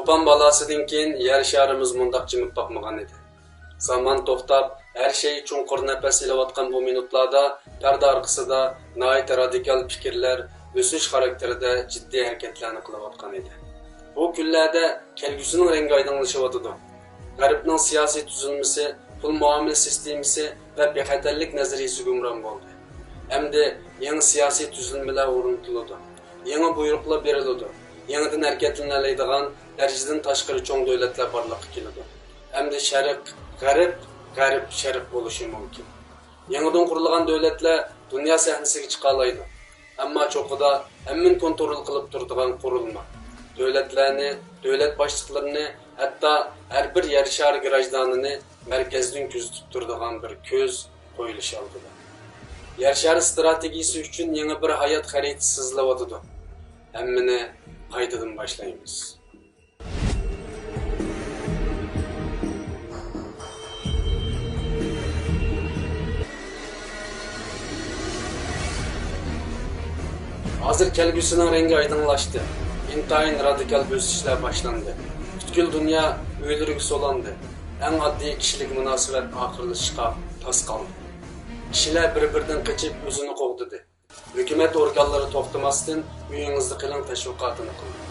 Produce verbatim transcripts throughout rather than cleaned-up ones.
توپان بالاسىدىن كېيىن يەر شارىمىز مۇنداق جىمىپ باقمىغان ئىدى. زامان توختاپ، ھەر شەيئى چوڭقۇر نەپەس ئېلىۋاتقان بۇ مىنۇتلاردا پەردە ئارقىسىدا ناھايىتى رادىكال پىكىرلەر، ئۆسۈش خاراكتېرىدە جىددىي ھەرىكەتلەرنى قىلىۋاتقان ئىدى. بۇ كۈنلەردە كەلگۈسىنىڭ رەڭگى ئايدىڭلىشىۋاتىدۇ. غەربنىڭ سىياسىي تۈزۈلمىسى، پۇل مۇئامىلە سىستېمىسى ۋە بىخەتەرلىك نەزەرىيىسى ھۆكۈمران بولدى. ئەمدى يېڭى سىياسىي تۈزۈلمىلەر ئورنىتىلىدۇ. يېڭى بۇيرۇقلار بېرىلىدۇ. يېڭىدىن ھەرىكەتلىنەلەيدىغان دەرىجىدىن تاشقىرى چوڭ دۆلەتلەر بارلىققا كېلىدۇ. ئەمدى شەرق غەرب، غەرب شەرق بولۇشى مۇمكىن. يېڭىدىن قۇرۇلغان دۆلەتلەر دۇنيا سەھنىسىگە چىقالايدۇ. ئەمما چوققىدا ھەممىنى كونترول قىلىپ تۇرىدىغان قۇرۇلما، دۆلەتلەرنى، دۆلەت باشلىقلىرىنى، ھەتتا ھەر بىر يەر شارى گراژدانىنى مەركەزدىن كۆزىتىپ تۇرىدىغان بىر كۆز قويۇلۇشى ئالدىدا. يەر شارى ستراتېگىيىسى ئۈچۈن يېڭى بىر ھايات خەرىتىسى سىزىلىۋاتىدۇ. ھەممىنى قايتىدىن باشلايمىز. ھازىر كەلگۈسىنىڭ رەڭگى ئايدىڭلاشتى. ئىنتايىن رادىكال ئۆزگىرىشلەر باشلاندى. پۈتكۈل دۇنيا ئۆيلىرىگە سولاندى. ئەڭ ئاددىي كىشىلىك مۇناسىۋەت ئاخىرلىشىشقا تاس قالدى. كىشىلەر بىر-بىرىدىن قېچىپ ئۆزىنى قوغدىدى. ھۆكۈمەت ئورگانلىرى توختىماستىن «ئۆيىڭىزدە قېلىڭ» تەشۋىقاتىنى قىلدى.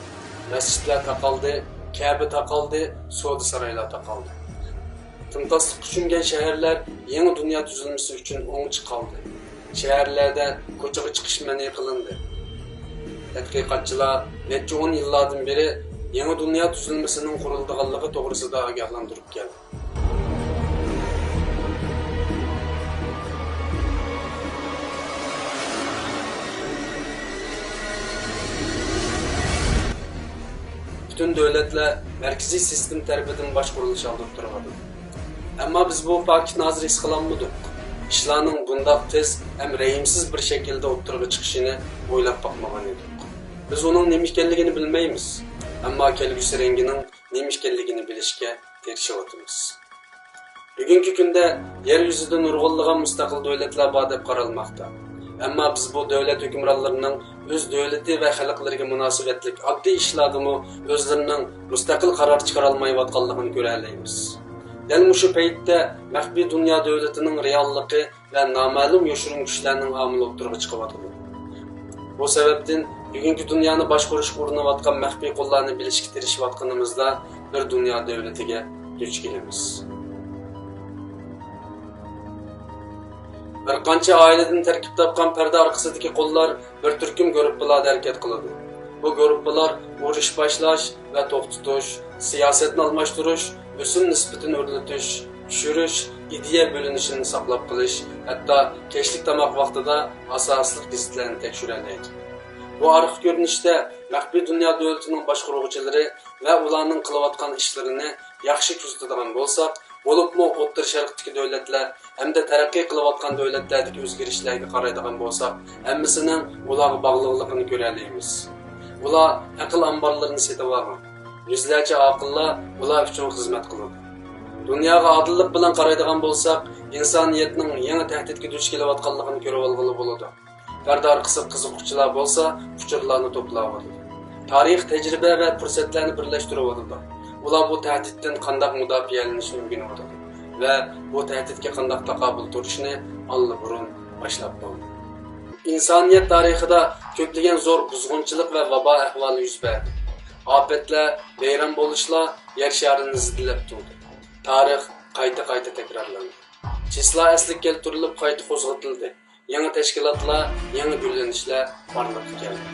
مەسچىتلەر تاقالدى، كەبە تاقالدى، سودا سارايلار تاقالدى. تىمتاسلىققا چۆمگەن شەھەرلەر يېڭى دۇنيا تۈزۈلمىسى ئۈچۈن ئوڭچە قالدى. شەھەرلەردە كوچىغا چىقىش مەنئى قىلىندى. تەتقىقاتچىلار نەچچە ئون يىللاردىن بېرى يېڭى دۇنيا تۈزۈلمىسىنىڭ قۇرۇلىدىغانلىقى توغرىسىدا ئاگاھلاندۇرۇپ كەلدى. پۈتۈن دۆلەتلەر مەركىزىي سىستېما تەرىپىدىن باشقۇرۇلۇش ئالدىدا تۇرۇۋاتىدۇ. ئەمما بىز بۇ پاكىتنى ھازىر ھېس قىلالمىدۇق. ئىشلارنىڭ بۇنداق تېز ھەم رەھىمسىز بىر شەكىلدە ئوتتۇرىغا چىقىشىنى ئويلاپ باقمىغان ئىدۇق. بىز ئۇنىڭ نېمە ئىكەنلىكىنى بىلمەيمىز، ئەمما كەلگۈسى رەڭگىنىڭ نېمە ئىكەنلىكىنى بىلىشكە تىرىشىۋاتىمىز. بۈگۈنكى كۈندە يەر يۈزىدە نۇرغۇنلىغان مۇستەقىل دۆلەتلەر بار دەپ قارالماقتا. ئەمما بىز بۇ دۆلەت ھۆكۈمرانلىرىنىڭ ئۆز دۆلىتى ۋە خەلقلىرىگە مۇناسىۋەتلىك ئاددىي ئىشلاردىمۇ ئۆزلىرىنىڭ مۇستەقىل قارار چىقىرالمايۋاتقانلىقىنى كۆرەلەيمىز. دەل مۇشۇ پەيتتە مەخپىي دۇنيا دۆلىتىنىڭ رېئاللىقى ۋە نامەلۇم يوشۇرۇن كۈچلەرنىڭ ئامىلى ئوتتۇرىغا چىقىۋاتىدۇ. بۇ سەۋەبتىن بۈگۈنكى دۇنيانى باشقۇرۇشقا ئۇرۇنۇۋاتقان مەخپىي قوللارنى بىلىشكە تىرىشىۋاتقىنىمىزدا بىر دۇنيا دۆلىتىگە دۇچ كېلىمىز. بىر قانچە ئائىلىدىن تەركىب تاپقان پەردە ئارقىسىدىكى قوللار بىر تۈركۈم گۇرۇپپىلاردا ھەرىكەت قىلىدۇ. بۇ گۇرۇپپىلار ئۇرۇش باشلاش ۋە توختىتىش، سىياسەتنى ئالماشتۇرۇش، ئۆسۈم نىسبىتىنى ئۆرلىتىش، چۈشۈرۈش، ئىدىيە بۆلۈنۈشىنى ساقلاپ قېلىش، ھەتتا كەچلىك تاماق ۋاقتىدا ئاساسلىق گېزىتلەرنى تەكشۈرەلەيدۇ. بۇ ئارقا كۆرۈنۈشتە مەخپىي دۇنيا دۆلىتىنىڭ باشقۇرغۇچىلىرى ۋە ئۇلارنىڭ قىلىۋاتقان ئىشلىرىنى ياخشى كۆزىتىدىغان بولساق، بولۇپمۇ ئوتتۇرا شەرقتىكى دۆلەتلەر ھەمدە تەرەققىي قىلىۋاتقان دۆلەتلەردىكى ئۆزگىرىشلەرگە قارايدىغان بولساق، ھەممىسىنىڭ ئۇلارغا باغلىقلىقىنى كۆرەلەيمىز. ئۇلار ئەقىل ئامبارلىرىنى سېتىۋالغان، يۈزلەرچە ئاقىللار ئۇلار ئۈچۈن خىزمەت قىلىدۇ. دۇنياغا ئادىللىق بىلەن قارايدىغان بولساق، ئىنسانىيەتنىڭ يېڭى تەھدىتكە دۇچ كېلىۋاتقانلىقىنى كۆرۈۋالغىلى بولىدۇ. پەردە ئارقىسىغا قىزىققۇچىلار بولسا ئۇچۇرلارنى توپلاۋاتىدۇ. تارىخىي تەجرىبە ۋە پۇرسەتلەرنى بىرلەشتۈرۈۋاتىدۇ. ئۇلار بۇ تەھدىتتىن قانداق مۇداپىئەلىنىشنى ئۆگىنىۋاتىدۇ ۋە بۇ تەھدىتكە قانداق تاقابىل تۇرۇشنى ئاللىبۇرۇن باشلاپ بولدى. ئىنسانىيەت تارىخىدا كۆپلىگەن زور بۇزغۇنچىلىق ۋە ۋابا ئەھۋالى يۈز بەردى. ئاپەتلەر، ۋەيران بولۇشلار يەر شارىنى زىددىلەپ تۇردى. تارىخ قايتا-قايتا تەكرارلاندى. چىسلا ئەسلىگە كەلتۈرۈلۈپ قايتا قوزغىتىلدى. يېڭى تەشكىلاتلار، يېڭى گۈللىنىشلەر بارلىققا كەلدى.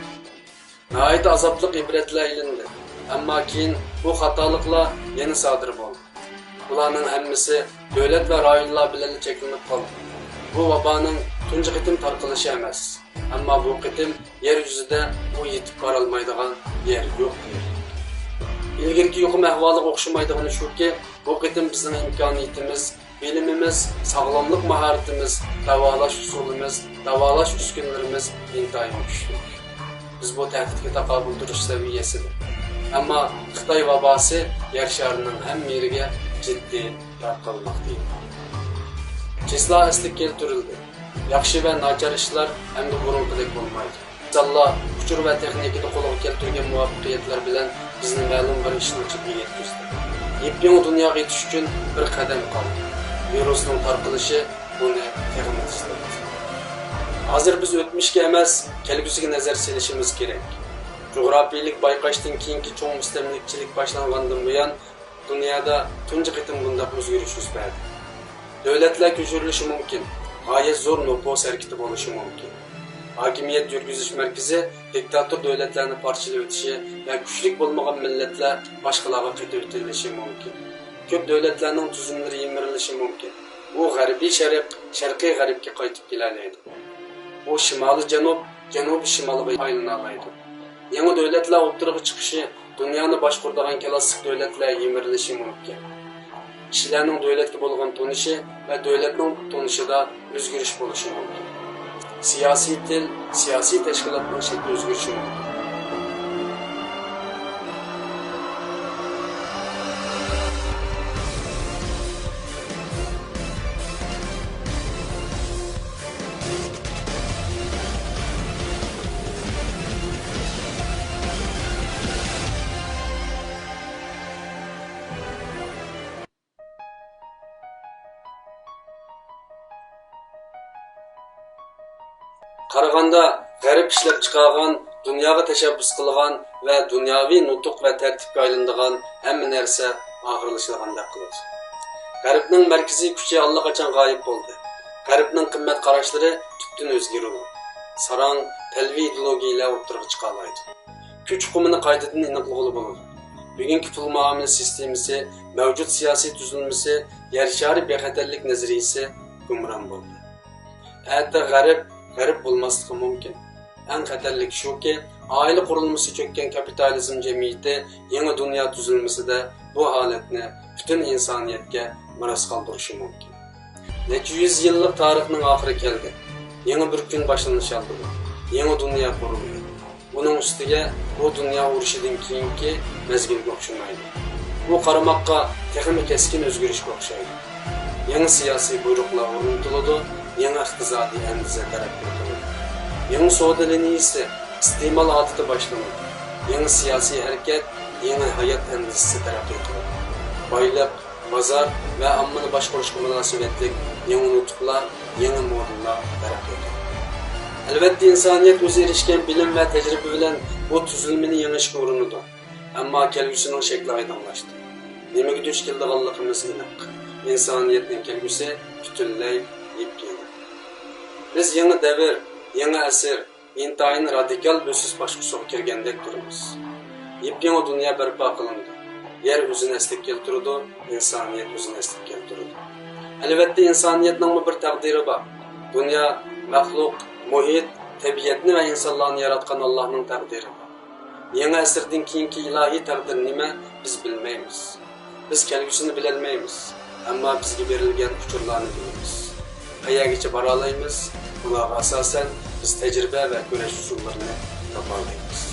ناھايىتى ئازابلىق ئىبرەتلەر ئېلىندى، ئەمما كېيىن بۇ خاتالىقلار يەنە سادىر بولدى. بۇلارنىڭ ھەممىسى دۆلەت ۋە رايونلار بىلەنلا چەكلىنىپ قالدى. بۇ ۋابانىڭ تۇنجى قېتىم تارقىلىشى ئەمەس، ئەمما بۇ قېتىم يەر يۈزىدە ئۇ يېتىپ بارالمايدىغان يەر يوق يەر. ئىلگىرىكى يۇقۇم ئەھۋالىغا ئوخشىمايدىغىنى شۇكى، بۇ قېتىم بىزنىڭ ئىمكانىيىتىمىز، بىلىمىمىز، ساغلاملىق ماھارىتىمىز، داۋالاش ئۇسۇلىمىز، داۋالاش ئۈسكۈنىلىرىمىز ئىنتايىن كۈچلۈك. بىز بۇ تەھدىتكە تاقابىل تۇرۇش سەۋىيەسىدە. ئەمما خىتاي ۋاباسى يەر شارىنىڭ ھەممە يېرىگە جىددىي تارقالماقتا. چىسلا ئەسلىگە كەلتۈرۈلدى. ياخشى ۋە ناچار ئىشلار ئەمدى بۇرۇنقىدەك بولمايدۇ. ئىنسانلار ئۇچۇر ۋە تېخنىكىدا قولغا كەلتۈرگەن مۇۋەپپەقىيەتلەر بىلەن بىزنى مەلۇم بىر ئىشنىڭ چېتىگە يەتكۈزدى. يېپيېڭى دۇنياغا يېتىش ئۈچۈن بىر قەدەم قالدى. ۋىرۇسنىڭ تارقىلىشى بۇنى تېخىمۇ تېزلەتتى. ھازىر بىز ئۆتمۈشكە ئەمەس، كەلگۈسىگە نەزەر سېلىشىمىز كېرەك. جۇغراپىيىلىك بايقاشتىن كېيىنكى چوڭ مۇستەملىكىچىلىك باشلانغاندىن بۇيان، دۇنيادا تۇنجى قېتىم بۇنداق ئۆزگىرىش يۈز بەردى. دۆلەتلەر كۆچۈرۈلۈشى مۇمكىن، غايەت زور نوپۇس ھەرىكىتى بولۇشى مۇمكىن. ھاكىمىيەت يۈرگۈزۈش مەركىزى دىكتاتور دۆلەتلەرنى پارچىلىۋېتىشى ۋە كۈچلۈك بولمىغان مىللەتلەر باشقىلارغا قېتىۋېتىلىشى مۇمكىن. كۆپ دۆلەتلەرنىڭ تۈزۈملىرى يىمىرىلىشى مۇمكىن. ئۇ غەربىي شەرق، شەرقىي غەربكە قايتىپ كېلەلەيدۇ. ئۇ شىمالىي جەنۇب، جەنۇبىي شىمالغا ئايلىنالايدۇ. يېڭى دۆلەتلەر ئوتتۇرىغا چىقىشى دۇنيانى باشقۇرىدىغان كلاسسىك دۆلەتلەر يىمىرىلىشى مۇمكىن. كىشىلەرنىڭ دۆلەتكە بولغان تونۇشى ۋە دۆلەتنىڭ تونۇشىدا ئۆزگىرىش بولۇشى مۇمكىن. سىياسىي تىل، سىياسىي تەشكىلاتنىڭ شەكلى ئۆزگىرىشى مۇمكىن. قارىغاندا، غەرب ئىشلەپچىقارغان، دۇنياغا تەشەببۇس قىلغان ۋە دۇنياۋى نۇتۇق ۋە تەرتىپكە ئايلىنىدىغان ھەممە نەرسە ئاخىرلىشىدىغاندەك قىلىدۇ. غەربنىڭ مەركىزىي كۈچى ئاللىقاچان غايىب بولدى. غەربنىڭ قىممەت قاراشلىرى تۈپتىن ئۆزگىرىدۇ. ساراڭ، پەلۋىي ئىدېئولوگىيەلەر ئوتتۇرىغا چىقالايدۇ. كۈچ ئۇقۇمىنى قايتىدىن ئېنىقلىغىلى بولىدۇ. بۈگۈنكى پۇل مۇئامىلە سىستېمىسى، مەۋجۇت سىياسىي تۈزۈلمىسى، يەر شارى بىخەتەرلىك نەزەرىيىسى گۇمران بولدى. ئەتە غەرب، غەرب بولماسلىقى مۇمكىن. ئەڭ خەتەرلىكى شۇكى، ئائىلە قۇرۇلمىسى چۆككەن كاپىتالىزم جەمئىيىتى يېڭى دۇنيا تۈزۈلمىسىدە بۇ ھالەتنى پۈتۈن ئىنسانىيەتكە مىراس قالدۇرۇشى مۇمكىن. نەچچە يۈز يىللىق تارىخنىڭ ئاخىرى كەلدى. يېڭى بىر كۈن باشلىنىش ئالدىدا. يېڭى دۇنيا قۇرۇلدى. ئۇنىڭ ئۈستىگە بۇ دۇنيا ئۇرۇشىدىن كېيىنكى مەزگىلگە ئوخشىمايدۇ. بۇ قارىماققا تېخىمۇ كەسكىن ئۆزگىرىشكە ئوخشايدۇ. يېڭى سىياسىي بۇيرۇقلار ئورنىتىلىدۇ، يېڭى ئىقتىسادىي ئەندىزە تەرەققىي قىلىدۇ. يېڭى سودا لىنىيىسى، ئىستېمال ئادىتى باشلىنىدۇ. يېڭى سىياسىي ھەرىكەت، يېڭى ھايات ئەندىزىسى تەرەققىي قىلىدۇ. بايلىق، بازار ۋە ئاممىنى باشقۇرۇشقا مۇناسىۋەتلىك يېڭى نۇتۇقلار، يېڭى مودېللار تەرەققىي قىلىدۇ. ئەلۋەتتە، ئىنسانىيەت ئۆزى ئېرىشكەن بىلىم ۋە تەجرىبە بىلەن بۇ تۈزۈلمىنى يېڭىشكە ئۇرۇنىدۇ. ئەمما كەلگۈسىنىڭ شەكلى ئايدىڭلاشتى. نېمىگە دۇچ كېلىدىغانلىقىمىز ئېنىق. ئىنسانىيەتنىڭ كەلگۈسى پۈتۈنلەي يېپيېڭى. بىز يېڭى دەۋر، يېڭى ئەسىر، ئىنتايىن رادىكال بۆسۈش باسقۇچىغا كىرگەندەك تۇرىمىز. يېپيېڭى دۇنيا بەرپا قىلىندى. يەر ئۆزىنى ئەسلىگە كەلتۈرىدۇ، ئىنسانىيەت ئۆزىنى ئەسلىگە كەلتۈرىدۇ. ئەلۋەتتە، ئىنسانىيەتنىڭمۇ بىر تەقدىرى بار. دۇنيا، مەخلۇق، مۇھىت، تەبىئەتنى ۋە ئىنسانلارنى ياراتقان ئاللاھنىڭ تەقدىرى بار. يېڭى ئەسىردىن كېيىنكى ئىلاھىي تەقدىر نېمە، بىز بىلمەيمىز. بىز كەلگۈسىنى بىلەلمەيمىز، ئەمما بىزگە بېرىلگەن ئۇچۇرلارنى بىلىمىز. قەيەرگىچە بارالايمىز، بۇلارغا ئاساسەن بىز تەجرىبە ۋە كۈرەش ئۇسۇللىرىنى تاپالايمىز.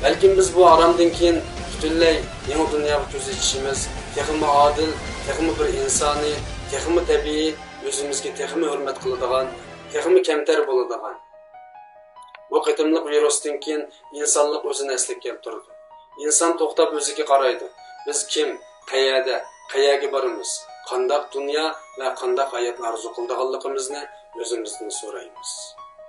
بەلكىم بىز بۇ ئارامدىن كېيىن پۈتۈنلەي يېڭى دۇنياغا كۆز ئېچىشىمىز، تېخىمۇ ئادىل، تېخىمۇ بىر ئىنسانىي، تېخىمۇ تەبىئىي، ئۆزىمىزگە تېخىمۇ ھۆرمەت قىلىدىغان، تېخىمۇ كەمتەر بولىدىغان. بۇ قېتىملىق ۋىرۇستىن كېيىن ئىنسانلىق ئۆزىنى ئەسلىگە كەلتۈرىدۇ. ئىنسان توختاپ ئۆزىگە قارايدۇ. بىز كىم، قەيەردە، قەيەرگە بارىمىز، قانداق دۇنيا ۋە قانداق ھاياتنى ئارزۇ قىلىدىغانلىقىمىزنى ئۆزىمىزدىن سورايمىز.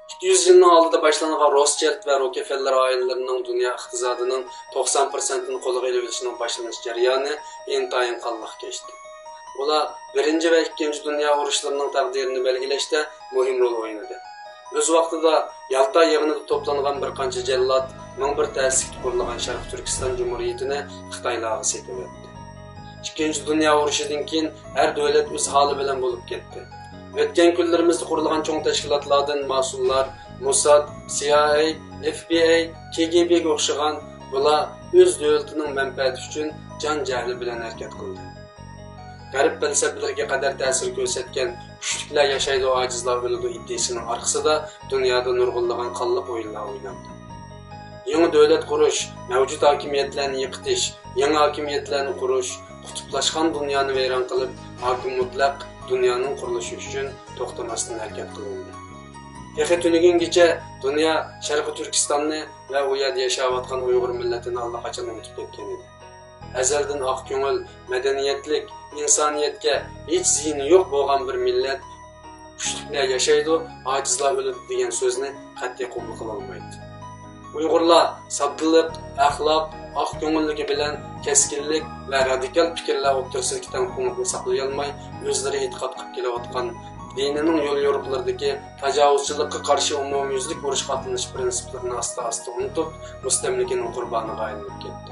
ئىككى يۈز يىلنىڭ ئالدىدا باشلانغان روسچىلد ۋە روكفېللېر ئائىلىلىرىنىڭ دۇنيا ئىقتىسادىنىڭ توقسان پىرسەنتىنى قولغا ئېلىۋېلىشىنىڭ باشلىنىش جەريانى ئىنتايىن قانلىق كەچتى. ئۇلار بىرىنچى ۋە ئىككىنچى دۇنيا ئۇرۇشلىرىنىڭ تەقدىرىنى بەلگىلەشتە مۇھىم رول ئوينىدى. ئۆز ۋاقتىدا يالتا يىغىنىدا توپلانغان بىر قانچە جاللات مىڭ بىر تەسلىكتە قۇرۇلغان شەرقىي تۈركىستان جۇمھۇرىيىتىنى خىتايلارغا سېتىۋەتتى. ئىككىنچى دۇنيا ئۇرۇشىدىن كېيىن ھەر دۆلەت ئۆز ھالى بىلەن بولۇپ كەتتى. ئۆتكەن كۈنلىرىمىزدە قۇرۇلغان چوڭ تەشكىلاتلاردىن ماسونلار، موساد، سىئايئېي، ئېف بى ئاي، كې گې بېگە ئوخشىغان، بۇلار ئۆز دۆلىتىنىڭ مەنپەئەتى ئۈچۈن جان جەھلى بىلەن ھەرىكەت قىلدى. غەرب پەلسەپىلىرىگە قەدەر تەسىر كۆرسەتكەن كۈچلۈكلەر ياشايدۇ، ئاجىزلار ئۆلىدۇ ئىدىيىسىنىڭ ئارقىسىدا دۇنيادا نۇرغۇنلىغان قانلىق ئويۇنلار ئويناندى. يېڭى دۆلەت قۇرۇش، مەۋجۇت ھاكىمىيەتلەرنى يىقىتىش، يېڭى ھاكىمىيەتلەرنى قۇرۇش، قۇتۇپلاشقان دۇنيانى ۋەيران قىلىپ، ھاكىم مۇتلەق دۇنيانىڭ قۇرۇلۇشى ئۈچۈن توختىماستىن ھەرىكەت قىلىندى. تېخى تۈنۈگۈنگىچە دۇنيا شەرقىي تۈركىستاننى ۋە ئۇ يەردە ياشاۋاتقان ئۇيغۇر مىللىتىنى ئاللىقاچان ئۇنتۇپ كەتكەن ئىدى. ئەزەلدىن ئاق كۆڭۈل، مەدەنىيەتلىك، ئىنسانىيەتكە ھېچ زىيىنى يوق بولغان بىر مىللەت، «كۈچلۈكلەر ياشايدۇ، ئاجىزلار ئۆلىدۇ» دېگەن سۆزنى قەتئىي قوبۇل قىلالمايدۇ. ئۇيغۇرلار ساددىلىق، ئەخلاق، ئاق كۆڭۈللۈكى بىلەن كەسكىنلىك ۋە رادىكال پىكىرلەر ئوتتۇرىسىدىكى تەڭپۇڭلۇقنى ساقلىيالماي، ئۆزلىرى ئېتىقاد قىلىپ كېلىۋاتقان دىنىنىڭ يوليورۇقلىرىدىكى تاجاۋۇزچىلىققا قارشى ئومۇميۈزلۈك ئۇرۇشقا ئاتلىنىش پىرىنسىپلىرىنى ئاستا-ئاستا ئۇنتۇپ، مۇستەملىكىنىڭ قۇربانىغا ئايلىنىپ كەتتى.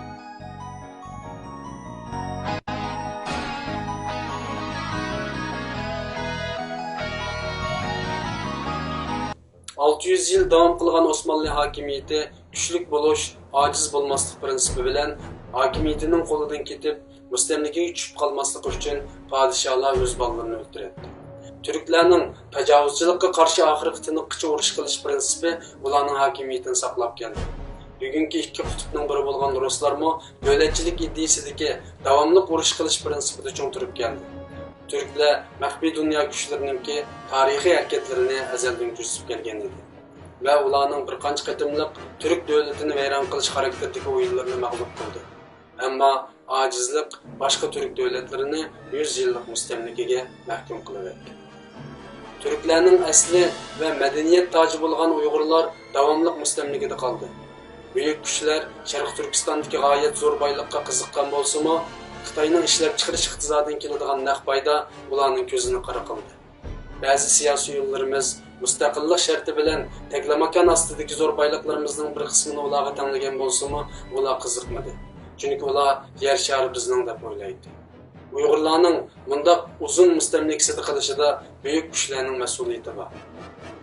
ئالتە يۈز يىل داۋام قىلغان ئوسمانلى ھاكىمىيىتى كۈچلۈك بولۇش، ئاجىز بولماسلىق پىرىنسىپى بىلەن ھاكىمىيىتىنىڭ قولىدىن كېتىپ، مۇستەملىكىگە چۈشۈپ قالماسلىقى ئۈچۈن پادىشاھلار ئۆز بالىلىرىنى ئۆلتۈرەتتى. تۈركلەرنىڭ تاجاۋۇزچىلىققا قارشى ئاخىرقى تىنىققىچە ئۇرۇش قىلىش پىرىنسىپى ئۇلارنىڭ ھاكىمىيىتىنى ساقلاپ كەلدى. بۈگۈنكى ئىككى قۇتۇپنىڭ بىرى بولغان رۇسلارمۇ دۆلەتچىلىك ئىدىيىسىدىكى داۋاملىق ئۇرۇش قىلىش پىرىنسىپىدا چوڭ تۇرۇپ كەلدى. تۈركلەر مەخپىي دۇنيا كۈچلىرىنىڭكى تارىخىي ھەرىكەتلىرىنى ئەزەلدىن كۆزىتىپ كەلگەن ئىدى ۋە ئۇلارنىڭ بىر قانچە قېتىملىق تۈرك دۆلىتىنى ۋەيران قىلىش خاراكتېرىدىكى ئويۇنلىرىنى مەغلۇپ قىلدى. ئەمما ئاجىزلىق باشقا تۈرك دۆلەتلىرىنى يۈز يىللىق مۇستەملىكىگە مەھكۇم قىلىۋەتتى. تۈركلەرنىڭ ئەسلى ۋە مەدەنىيەت تاجى بولغان ئۇيغۇرلار داۋاملىق مۇستەملىكىدە قالدى. بۈيۈك كۈچلەر شەرقىي تۈركىستاندىكى غايەت زور بايلىققا قىزىققان بولسىمۇ، خىتاينىڭ ئىشلەپچىقىرىش ئىقتىسادىدىن كېلىدىغان نەق پايدا ئۇلارنىڭ كۆزىنى قارا قىلدى. بەزى سىياسىيونلىرىمىز مۇستەقىللىق شەرتى بىلەن تەكلىماكان ئاستىدىكى زور بايلىقلىرىمىزنىڭ بىر قىسمىنى ئۇلارغا تەڭلىگەن بولسىمۇ، ئۇلار قىزىقمىدى. چۈنكى ئۇلار يەر شارى بىزنىڭ دەپ ئويلايتتى. ئۇيغۇرلارنىڭ مۇنداق ئۇزۇن مۇستەملىكىسىدە قېلىشىدا بۈيۈك كۈچلەرنىڭ مەسئۇلىيىتى بار.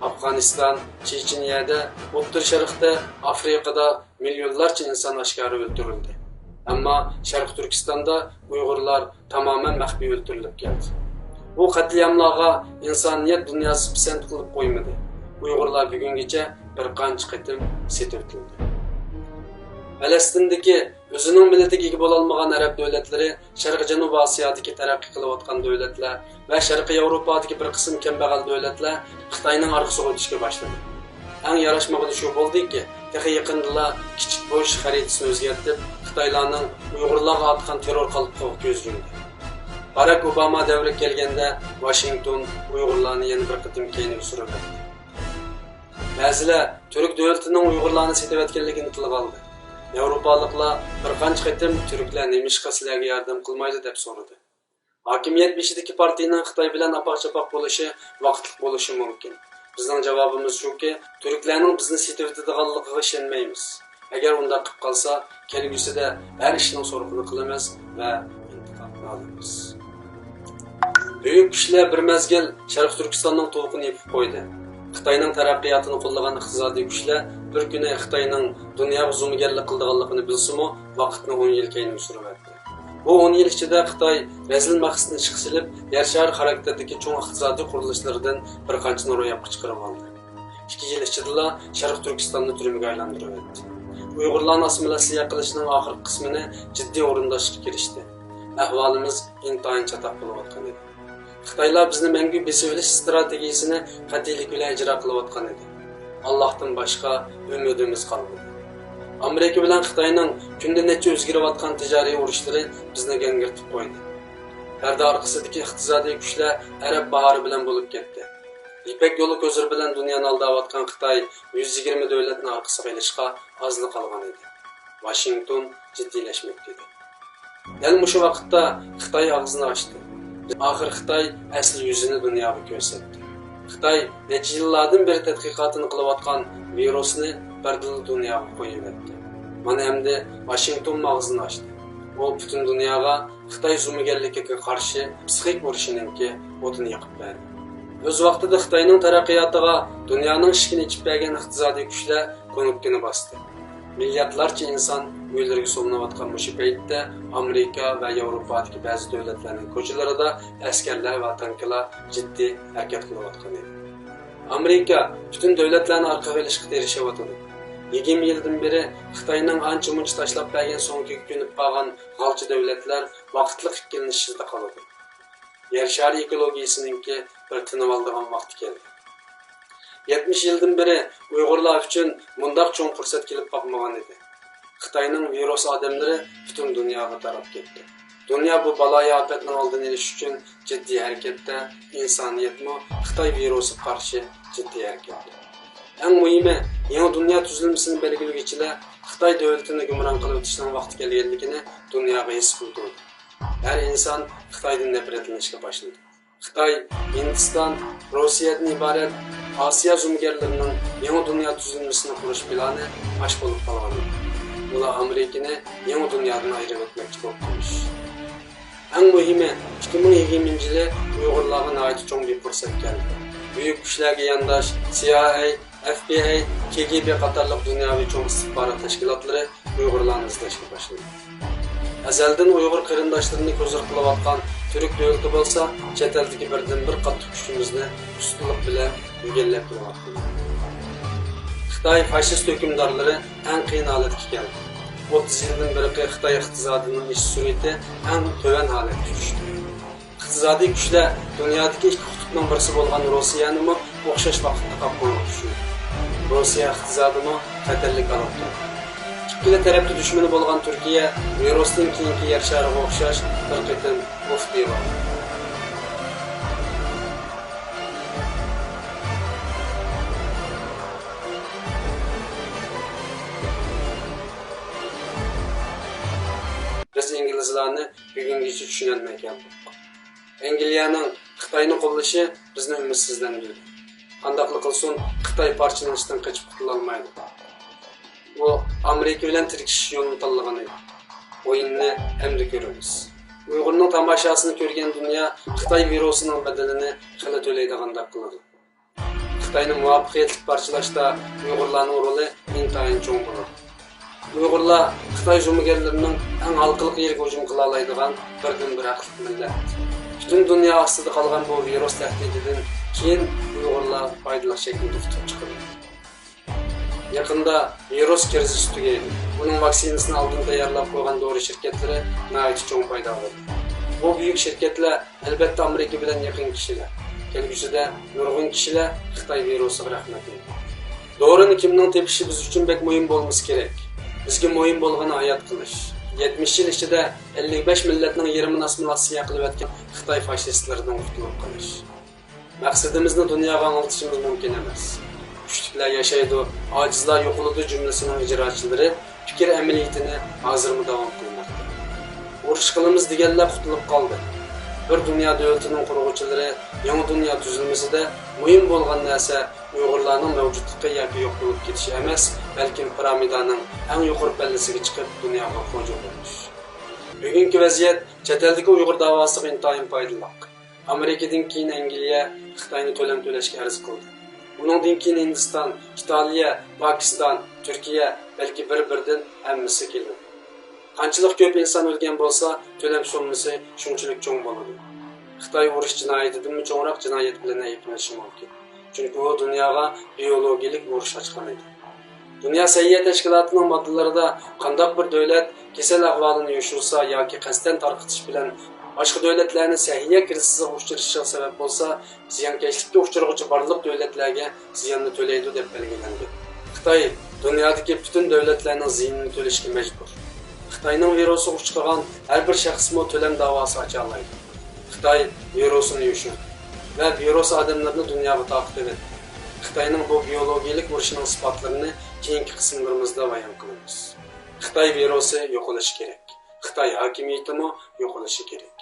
ئافغانىستان، چېچىنىيەدە، ئوتتۇرا شەرقتە، ئافرىقىدا مىليونلارچە ئىنسان ئاشكارا ئۆلتۈرۈلدى. ئەمما شەرقىي تۈركىستاندا ئۇيغۇرلار تامامەن مەخپىي ئۆلتۈرۈلۈپ كەلدى. بۇ قەتلىئاملارغا ئىنسانىيەت دۇنياسى پىسەنت قىلىپ قويمىدى. ئۇيغۇرلار بۈگۈنگىچە بىر قانچە قېتىم سېتىۋېتىلدى. پەلەستىندىكى ئۆزىنىڭ مىللىتىگە ئىگە بولالمىغان ئەرەب دۆلەتلىرى شەرقىي جەنۇبىي ئاسىيادىكى تەرەققىي قىلىۋاتقان دۆلەتلەر ۋە شەرقىي ياۋروپادىكى بىر قىسىم كەمبەغەل دۆلەتلەر خىتاينىڭ ئارقىسىغا ئۆتۈشكە باشلىدى. ئەڭ ياراشمىغىنى شۇ بولدىكى، تېخى يېقىندىلا كىچىك بۇش خەرىتىسىنى ئۆزگەرتىپ، خىتايلارنىڭ ئۇيغۇرلارغا ئاتقان تېررور قالپىقىغا كۆز يۇمدى. باراك ئوباما دەۋرىگە كەلگەندە، ۋاشىنگتون ئۇيغۇرلارنى يەنە بىر قېتىم كەينىگە سۈرۈۋەتتى. بەزىلەر تۈرك دۆلىتىنىڭ ئۇيغۇرلارنى سېتىۋەتكەنلىكىنى تىلغا ئالدى. ياۋروپالىقلار بىر قانچە قېتىم تۈركلەر نېمىشقا سىلەرگە ياردەم قىلمايدۇ دەپ سورىدى. ھاكىمىيەت بېشىدىكى پارتىيىنىڭ خىتاي بىلەن ئاپاق-چاپاق بولۇشى ۋاقىتلىق بولۇشى مۇمكىن. بىزنىڭ جاۋابىمىز شۇكى، تۈركلەرنىڭ بىزنى سېتىۋېتىدىغانلىقىغا ئىشەنمەيمىز. ئەگەر ئۇنداق قىلىپ قالسا، كەلگۈسىدە ھەر ئىشنىڭ سورىقىنى قىلىمىز ۋە ئىنتىقامىنى ئالىمىز. بۈيۈك كۈچلەر بىر مەزگىل شەرقىي تۈركىستاننىڭ تۇۋىقىنى يېپىپ قويدى. خىتاينىڭ تەرەققىياتىنى قوللىغان ئىقتىسادىي كۈچلەر بىر كۈنى خىتاينىڭ دۇنياغا زومىگەرلىك قىلىدىغانلىقىنى بىلسىمۇ، ۋاقىتنى ئون يىل كەينىگە سۈرۈۋەتتى. بۇ ئون يىل ئىچىدە خىتاي رەزىل مەقسىتىنى ئىشقا سېلىپ، يەر شارى خاراكتېرىدىكى چوڭ ئىقتىسادىي قۇرۇلۇشلىرىدىن بىر قانچىنى روياپقا چىقىرىۋالدى. ئىككى يىل ئىچىدىلا شەرقىي تۈركىستاننى تۈرمىگە ئايلاندۇرۇۋەتتى. ئۇيغۇرلارنى ئاسسىمىلياتسىيە قىلىشنىڭ ئاخىرقى قىسمىنى جىددىي ئورۇنداشقا كىرىشتى. ئەھۋالىمىز ئىنتايىن چاتاق بولۇۋاتقان ئىدى. خىتايلار بىزنى مەڭگۈ بېسىۋېلىش ئىستراتېگىيىسىنى قەتئىيلىك بىلەن ئىجرا قىلىۋاتقان ئىدى. ئاللاھتىن باشقا ئۈمىدىمىز قالمىدى. ئامېرىكا بىلەن خىتاينىڭ كۈندە نەچچە ئۆزگىرىۋاتقان تىجارىي ئۇرۇشلىرى بىزنى گاڭگىرىتىپ قويدى. پەردە ئارقىسىدىكى ئىقتىسادىي كۈچلەر ئەرەب باھارى بىلەن بولۇپ كەتتى. يىپەك يولى كۆزلىرى بىلەن دۇنيانى ئالداۋاتقان خىتاي يۈز يىگىرمە دۆلەتنى ئارقىسىغا ئېلىشقا ئازلا قالغان ئىدى. ۋاشىنگتون جىددىيلەشمەكتە ئىدى. دەل مۇشۇ ۋاقىتتا خىتاي ئاغزىنى ئاچتى. ئاخىر خىتاي ئەسلى يۈزىنى دۇنياغا كۆرسەتتى. خىتاي نەچچە يىللاردىن بېرى تەتقىقاتىنى قىلىۋاتقان ۋىرۇسنى بىردىنلا دۇنياغا قويۇۋەتتى. مانا ئەمدى ۋاشىنگتونمۇ ئاغزىنى ئاچتى. ئۇ پۈتۈن دۇنياغا خىتاي زومىگەرلىكىگە قارشى پسىخىك ئۇرۇشىنىڭكى ئوتىنى يېقىپ بەردى. ئۆز ۋاقتىدا خىتاينىڭ تەرەققىياتىغا دۇنيانىڭ ئىشىكىنى ئېچىپ بەرگەن ئىقتىسادىي كۈچلەر كۇنۇپكىنى باستى. مىلياردلارچە ئىنسان ئۆيلىرىگە سولىنىۋاتقان مۇشۇ پەيتتە ئامېرىكا ۋە ياۋروپادىكى بەزى دۆلەتلەرنىڭ كوچىلىرىدا ئەسكەرلەر ۋە تانكىلار جىددىي ھەرىكەت قىلىۋاتقان ئىدى. ئامېرىكا پۈتۈن دۆلەتلەرنى ئارقىغا ئېلىشقا تىرىشىۋاتىدۇ. يىگىرمە يىلدىن بېرى خىتاينىڭ ئانچە-مۇنچە تاشلاپ بەرگەن سۆڭىكىگە كۆنۈپ قالغان غالچە دۆلەتلەر ۋاقىتلىق ئىككىلىنىش ئىچىدە قالىدۇ. يەر شارى ئېكولوگىيىسىنىڭكى بىر تىنىۋالىدىغان ۋاقتى كەلدى. يەتمىش يىلدىن بېرى ئۇيغۇرلار ئۈچۈن مۇنداق چوڭ پۇرسەت كېلىپ باقمىغان ئىدى. خىتاينىڭ ۋىرۇس ئادەملىرى پۈتۈن دۇنياغا تاراپ كەتتى. دۇنيا بۇ بالايىئاپەتنىڭ ئالدىنى ئېلىش ئۈچۈن جىددىي ھەرىكەتتە، ئىنسانىيەتمۇ خىتاي ۋىرۇسىغا قارشى جىددىي ھەرىكەتتە. ئەڭ مۇھىمى، يېڭى دۇنيا تۈزۈلمىسىنى بەلگىلىگۈچىلەر خىتاي دۆلىتىنى گۇمران قىلىۋېتىشنىڭ ۋاقتى كەلگەنلىكىنى دۇنياغا ھېس قىلدۇردى. ھەر ئىنسان خىتايدىن نەپرەتلىنىشكە باشلىدى. خىتاي، ھىندىستان، روسىيەدىن ئىبارەت ئاسىيا زومىگەرلىرىنىڭ يېڭى دۇنيا تۈزۈلمىسىنى قۇرۇش پىلانى پاش بولۇپ قالغان ئىدى. ئۇلار ئامېرىكىنى يېڭى دۇنيادىن ئايرىۋەتمەكچى بولۇپ قالمىش. ئەڭ مۇھىمى، ئىككى مىڭ يىگىرمىنچى يىلى ئۇيغۇرلارغا ناھايىتى چوڭ بىر پۇرسەت كەلدى. بۈيۈك كۈچلەرگە يانداش سىئايئەي، ئەف بى ئاي، كې گې بې قاتارلىق دۇنياۋى چوڭ ئىستىخبارات تەشكىلاتلىرى ئۇيغۇرلارنى ئىزدەشكە باشلىدى. ئەزەلدىن ئۇيغۇر قېرىنداشلىرىنى كۆزىتىپ قېلىۋاتقان تۈرك دۆلىتى بولسا چەت ئەلدىكى بىردىنبىر قاتتىق كۈچىمىزنى ئۇستىلىق بىلەن ئىگىلەپ تۇرۇۋاتىدۇ. خىتاي فاشىست ھۆكۈمدارلىرى ئەڭ قىيىن ھالەتكە كەلدى. ئوتتۇز يىلدىن بېرىقى خىتاي ئىقتىسادىنىڭ ئېشىش سۈرئىتى ئەڭ تۆۋەن ھالەتكە چۈشتى. ئىقتىسادىي كۈچلەر دۇنيادىكى ئىككى قۇتۇپنىڭ بىرسى بولغان روسىيەنىمۇ ئوخشاش ۋاقىتتا قاپقۇنغا چۈشۈردى. روسىيە ئىقتىسادىمۇ خەتەرلىك ھالەتتە. ئىككىلا تەرەپتە دۈشمىنى بولغان تۈركىيە ۋىرۇستىن كېيىنكى يەر شارىغا ئوخشاش بىر قېتىم ئۇف دېۋالدى. بىز ئىنگلىزلارنى بۈگۈنگىچە چۈشىنەلمەي كەلدۇق. ئەنگلىيەنىڭ خىتاينى قوللىشى بىزنى ئۈمىدسىزلەندۈردى. قانداقلا قىلسۇن، خىتاي پارچىلىنىشتىن قېچىپ قۇتۇلالمايدۇ. ئۇ ئامېرىكا بىلەن تىركىشىش يولىنى تاللىغان ئىدى. ئويۇننى ئەمدى كۆرىمىز. ئۇيغۇرنىڭ تاماشاسىنى كۆرگەن دۇنيا خىتاي ۋىرۇسىنىڭ بەدىلىنى خېلى تۆلەيدىغاندەك قىلىدۇ. خىتاينى مۇۋەپپەقىيەتلىك پارچىلاشتا ئۇيغۇرلارنىڭ رولى ئىنتايىن چوڭ بولىدۇ. ئۇيغۇرلار خىتاي زومىگەرلىرىنىڭ ئەڭ ھالقىلىق يېرىگە ھۇجۇم قىلالايدىغان بىردىنبىر ھەقلىق مىللەت. پۈتۈن دۇنيا ئاستىدا قالغان بۇ ۋىرۇس تەھدىتىدىن كېيىن ئۇيغۇرلار پايدىلىق شەكىلدە ئۇتۇپ چىقىدۇ. يېقىندا ۋىرۇس كىرىزىسى تۈگەيدۇ. ئۇنىڭ ۋاكسىنىسىنى ئالدىن تەييارلاپ قويغان دورا شىركەتلىرى ناھايىتى چوڭ پايدا ئالىدۇ. بۇ بۈيۈك شىركەتلەر ئەلۋەتتە ئامېرىكا بىلەن يېقىن كىشىلەر. كەلگۈسىدە نۇرغۇن كىشىلەر خىتاي ۋىرۇسىغا رەھمەتلەيدۇ. دورىنى كىمنىڭ تېپىشى بىز ئۈچۈن بەك مۇھىم بولمىسا كېرەك. بىزگە مۇھىم بولغىنى ھايات قېلىش. يەتمىش يىل ئىچىدە ئەللىك بەش مىللەتنىڭ يېرىمىنى ئاسسىمىلياتسىيە قىلىۋەتكەن خىتاي فاشىستلىرىدىن قۇتۇلۇپ قېلىش. مەقسىتىمىزنى دۇنياغا ئاڭلىتىشىمىز مۇمكىن ئەمەس. كۈچلۈكلەر ياشايدۇ، ئاجىزلار يوقىلىدۇ جۈملىسىنىڭ ئىجراچىلىرى پىكىر ئەمەلىيىتىنى ھازىرمۇ داۋام قىلماقتا. ئۇرۇش قىلىمىز دېگەنلەر قۇتۇلۇپ قالدى. بىر دۇنيا دۆلىتىنىڭ قۇرغۇچىلىرى يېڭى دۇنيا تۈزۈلمىسىدە مۇھىم بولغان نەرسە ئۇيغۇرلارنىڭ مەۋجۇتلۇقى ياكى يوق بولۇپ كېتىشى ئەمەس، بەلكىم پىرامىدانىڭ ئەڭ يۇقىرى پەللىسىگە چىقىپ دۇنياغا خوجا بولۇش. بۈگۈنكى ۋەزىيەت چەت ئەلدىكى ئۇيغۇر داۋاسىغا ئىنتايىن پايدىلىق. ئامېرىكىدىن كېيىن ئەنگلىيە خىتاينى تۆلەم تۆلەشكە ئەرز قىلدى. ئۇنىڭدىن كېيىن ھىندىستان، ئىتالىيە، پاكىستان، تۈركىيە، بەلكى بىر-بىردىن ھەممىسى كېلىدۇ. قانچىلىك كۆپ ئىنسان ئۆلگەن بولسا، تۆلەم سوممىسى شۇنچىلىك چوڭ بولىدۇ. خىتاي ئۇرۇش جىنايىتىدىنمۇ چوڭراق جىنايەت بىلەن ئەيىبلىنىشى مۇمكىن. چۈنكى ئۇ دۇنياغا بىيولوگىيىلىك ئۇرۇش ئاچقان ئىدى. دۇنيا سەھىيە تەشكىلاتىنىڭ ماددىلىرىدا قانداق بىر دۆلەت كېسەل ئەھۋالىنى يوشۇرسا ياكى قەستەن تارقىتىش بىلەن باشقا دۆلەتلەرنى سەھىيە كىرىزىسىغا ئۇچرىشىغا سەۋەب بولسا، زىيانكەشلىككە ئۇچرىغۇچى بارلىق دۆلەتلەرگە زىياننى تۆلەيدۇ دەپ بەلگىلەنگەن. خىتاي دۇنيادىكى پۈتۈن دۆلەتلەرنىڭ زىيىنىنى تۆلەشكە مەجبۇر. خىتاينىڭ ۋىرۇسىغا ئۇچرىغان ھەر بىر شەخسمۇ تۆلەم داۋاسى ئاچالايدۇ. خىتاي ۋىرۇسىنى يوشۇردى ۋە ۋىرۇس ئادەملىرىنى دۇنياغا تارقىتىۋەتتى. خىتاينىڭ بۇ بىيولوگىيىلىك ئۇرۇشىنىڭ ئىسپاتلىرىنى كېيىنكى قىسىملىرىمىزدا بايان قىلىمىز. خىتاي ۋىرۇسى يوقىلىشى كېرەك. خىتاي ھاكىمىيىتىمۇ يوقىلىشى كېرەك.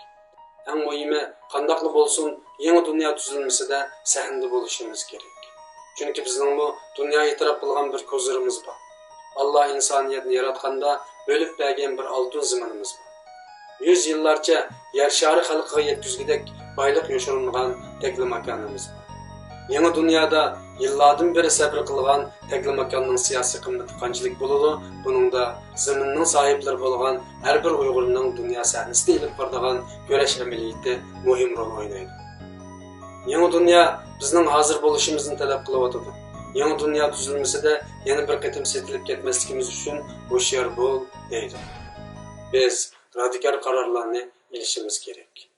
ئەڭ مۇھىمى، قانداقلا بولسۇن، يېڭى دۇنيا تۈزۈلمىسىدە سەھنىدە بولۇشىمىز كېرەك. چۈنكى بىزنىڭمۇ دۇنيا ئېتىراپ قىلغان بىر كوزىرىمىز بار. ئاللا ئىنسانىيەتنى ياراتقاندا بۆلۈپ بەرگەن بىر ئالتۇن زېمىنىمىز بار. يۈز يىللارچە يەر شارى خەلقىگە يەتكۈزگۈدەك بايلىق يوشۇرۇنغان تەكلىماكانىمىز بار. يېڭى دۇنيادا يىللاردىن بېرى سەپىرە قىلغان تەكلىماكاننىڭ سىياسىي قىممىتى قانچىلىك بولىدۇ، بۇنىڭدا زېمىننىڭ ساھىبلىرى بولغان ھەر بىر ئۇيغۇرنىڭ دۇنيا سەھنىسىدە ئېلىپ بارىدىغان كۈرەش ئەمەلىيىتى مۇھىم رول ئوينايدۇ. يېڭى دۇنيا بىزنىڭ ھازىر بولۇشىمىزنى تەلەپ قىلىۋاتىدۇ. يېڭى دۇنيا تۈزۈلمىسىدە يەنە بىر قېتىم سېتىلىپ كەتمەسلىكىمىز ئۈچۈن ھوشيار بول، دەيدۇ. بىز رادىكال قارارلارنى ئېلىشىمىز كېرەك.